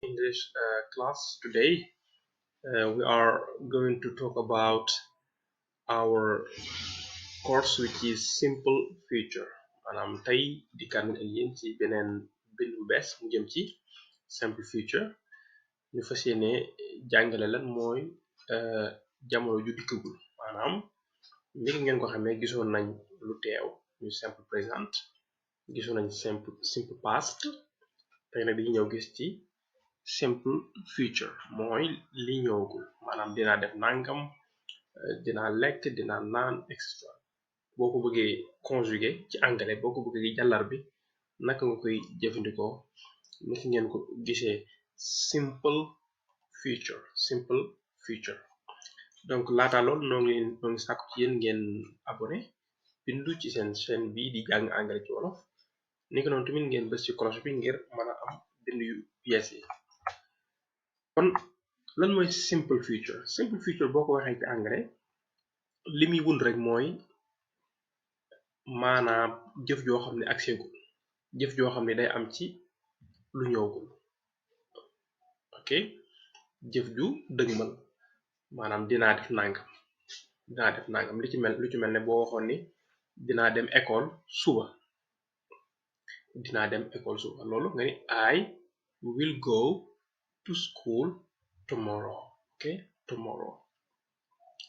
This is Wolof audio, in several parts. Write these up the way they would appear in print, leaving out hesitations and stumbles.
English class today. We are going to talk about our course which is simple future maanaam tey dikkaat nañ ak yéen ci beneen bind bu bees mu jëm ci simple future ñu fas yéene jàngale lan mooy jamono ju dikkagul maanaam mbir ngeen ko xamee gisoon nañ lu teew ñu simple present gisoon nañ simple past tey nag dañu ñëw gis ci simple future mooy li ñëwagul maanaam dinaa def nangam dinaa lekk dinaa naan etc. boo ko bëggee conjuguer ci anglais boo ko bëggee jàllar bi naka nga koy jëfandikoo naka ngeen ko gisee simple future donc laata lool noo ngi sàkku ci yéen ngeen abonné bindu ci seen chaîne bi di jàng anglais ci wolof ni ko noonu tamit ngeen bës ci cloche bi ngir mën a am bind yu yees yi kon lan mooy simple future boo ko waxee ci anglais li muy wund rek mooy maanaam jëf joo xam ne agseegul jëf joo xam ne day am ci lu ñëwagul ok jëf ju dëgmal maanaam dinaa def nangam lu ci mel ne boo waxoon ni dinaa dem école suba loolu nga ni I will go to school tomorrow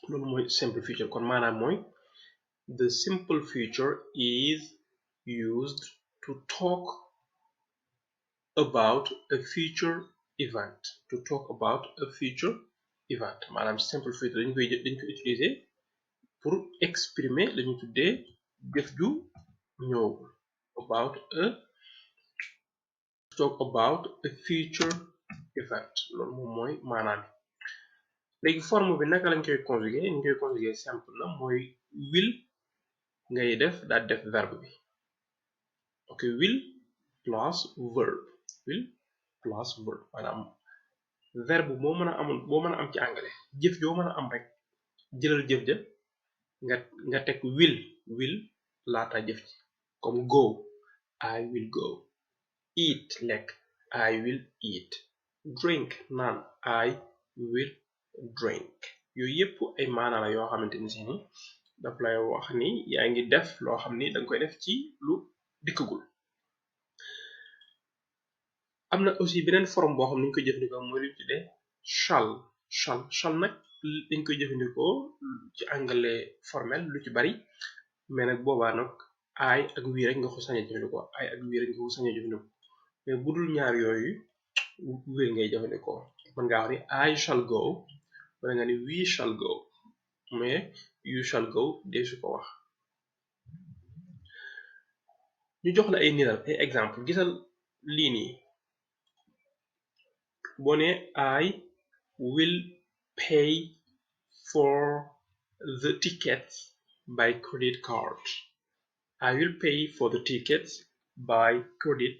loolu mooy simple future kon maanaam mooy the simple future is used to talk about a future event maanaam simple future dañ koy utiliser pour exprimer lañu tuddee jëf ju ñëwagul about a future event loolu moom mooy maanaam léegi forme bi naka lañ koy conjuguer simple la mooy will ngay def daal def verbe bi ok will plus verb maanaam verbe boo mën a am ci anglais jëf joo mën a am rek jëlal jëf ja nga teg will laata jëf ji comme go I will go eat lekk I will eat drink naan I will drink yooyu yépp ay maanaa la yoo xamante ni seeni daf lay wax ni yaa ngi def loo xam ni danga koy def ci lu dikkagul am na aussi beneen forme boo xam ni ñu koy jëfandikoo mooy lu tuddee shall nag dañ koy jëfandikoo ci anglais formel lu ci bari mais nag boobaa nag I ak we rek nga ko sañ a jëfandikoo mais bu dul ñaar yooyu will ngay jëfandikoo mën ngaa wax ni I shall go wala nga ni we shall go mais you shall go deesu ko wax ñu jox la ay niral ay exemple gisal lii nii boo ne I will pay for the tickets by credit card I will pay for the tickets by credit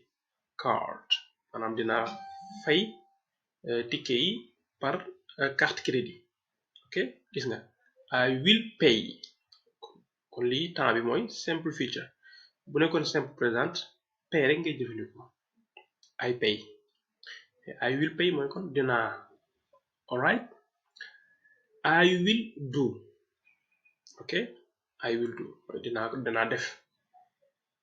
card maanaam dinaa fay ticket yi par carte crédit ok gis nga I will pay kon lii temps bi mooy simple future bu nekkoon simple present pay rek ngay jëfandikoo I pay I will pay mooy kon dinaa alright I will do ok I will do mooy dinaa def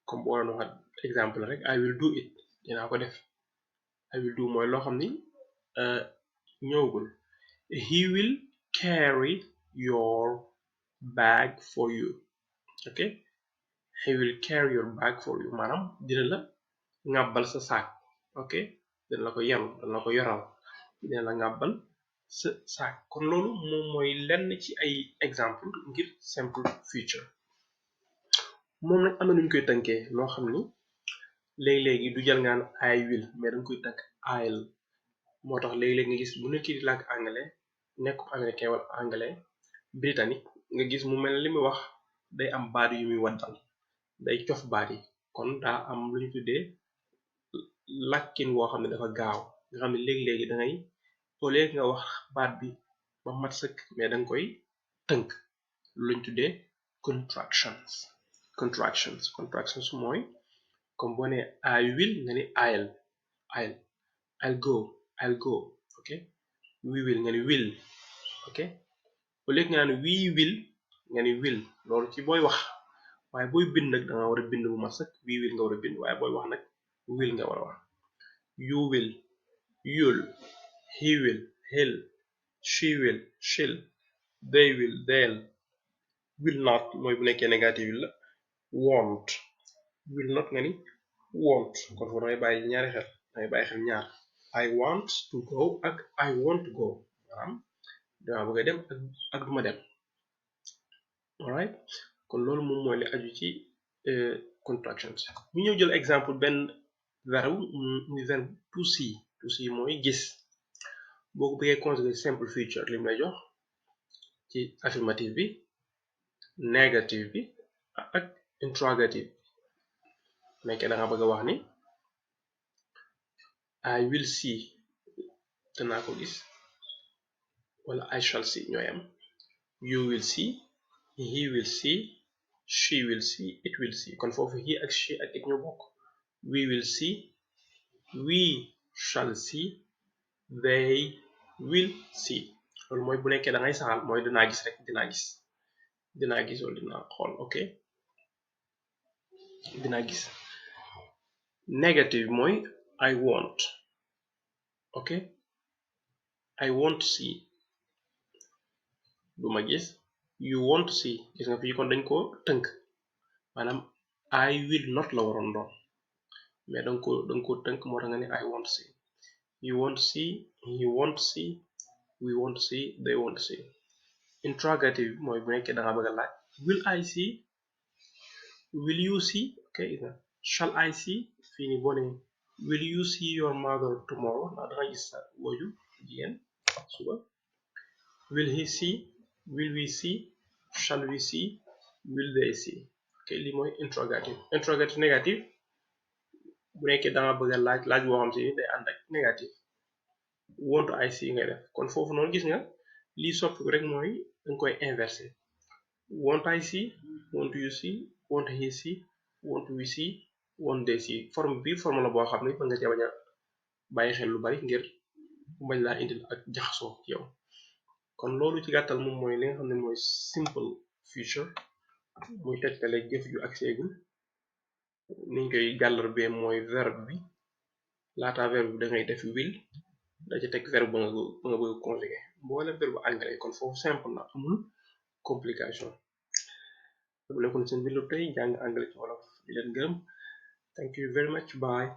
comme boo doon wax exemple rek I will do it dinaa ko def I will do mooy loo xam ni ñëwagul he will carry your bag for you ok he will carry your bag for you maanaam dina la ngàbbal sa saak ok dina la ko yoral dina la ngàbbal sa saak kon loolu moom mooy lenn ci ay exemple ngir simple future moom nag am na nuñ koy tënkee loo xam ni léegi-léegi du jël ngaan I will mais dañ koy tënk I'll moo tax léegi-léegi nga gis bu nekkee di làkk anglais nekku américain wala anglais britannique nga gis mu mel li muy wax day am baat yu muy waddal day cof baat yi kon daa am lu ñu tuddee làkkin woo xam ne dafa gaaw nga xam ne léegi-léegi dangay au lieu nga wax baat bi ba mat sëkk mais danga koy tënk lu ñu tuddee contractions mooy comme boo ne I will nga ni I'll go I'll go. Ok, we will nga ni will. Ok, au lieu nga naan we will nga ni will. loolu ci booy wax, waaye booy bind nag da nga war a bind bu mat sëkk. We will nga war a bind, waaye booy wax nag will nga war a wax. You will, you'll, he will, he'll, she will, she'll, they will, they'll. Will not mooy bu nekkee négatif la. Won't, will not nga ni won't. kon foofu dangay bàyyi ñaari xel, dangay bàyyi xel ñaar. I want to go ak I want to go. maanaam dama bëgg a dem ak duma dem. alright, kon loolu moom mooy li aju ci contractions. ñu ñëw jël exemple benn verbe muy verbe to see. to see mooy gis. boo ko bëggee conjuguer simple future li mu lay jox ci affirmative bi, négative bi ak interrogative. nekkee da nga bëgg a wax ni I will see, danaa ko gis, wala I shall see ñooy am. You will see, he will see, she will see, it will see. kon foofu he ak she ak it ñoo bokk. We will see, we shall see, they will see. loolu mooy bu nekkee da ngay saxal mooy dinaa gis rek, dinaa gis, dinaa gis wala dinaa xool. ok, dinaa gis. Negative mooy I won't. ok, I won't see, duma gis. You won't see, gis nga fii kon dañ ko tënk, maanaam I will not la waroon doon, mais danga ko tënk moo tax nga ne I won't see. You won't see, he won't see, we won't see, they won't see. Interrogative mooy bu nekkee da nga bëgg a laaj. Will I see, will you see. ok, shall I see. fii nii boo ne will you see your mother tomorrow, ndax danga gis sa wooju jigéen suba. Will he see, will we see, shall we see, will they see. ok, lii mooy interrogative. Interrogative négative bu nekkee danga bëgg a laaj boo xam si day ànd ak négative. want I see ngay def, kon foofu noonu gis nga lii soppi rek mooy danga koy inversé. want I see, want you see, want he see, want we see, want they see. forme bi forme la boo xam ne mën nga cee bañ a bàyyi xel lu bari ngir bañ laa indil ak jaxasoo ci yow. kon loolu ci gàttal moom mooy li nga xam ne mooy simple future, muy tegtale jëf ju ak seegul. niñ koy gàllar bee mooy verbe bi, laata verbe bi da ngay def will, da ci teg verbe ba nga bëgg conjuguer. mboolem verbe anglais kon foofu simple na, amul complication. bu nekkoon seen bindu tey jàng anglais ci wolof. di leen gërëm. thank you very much, bye.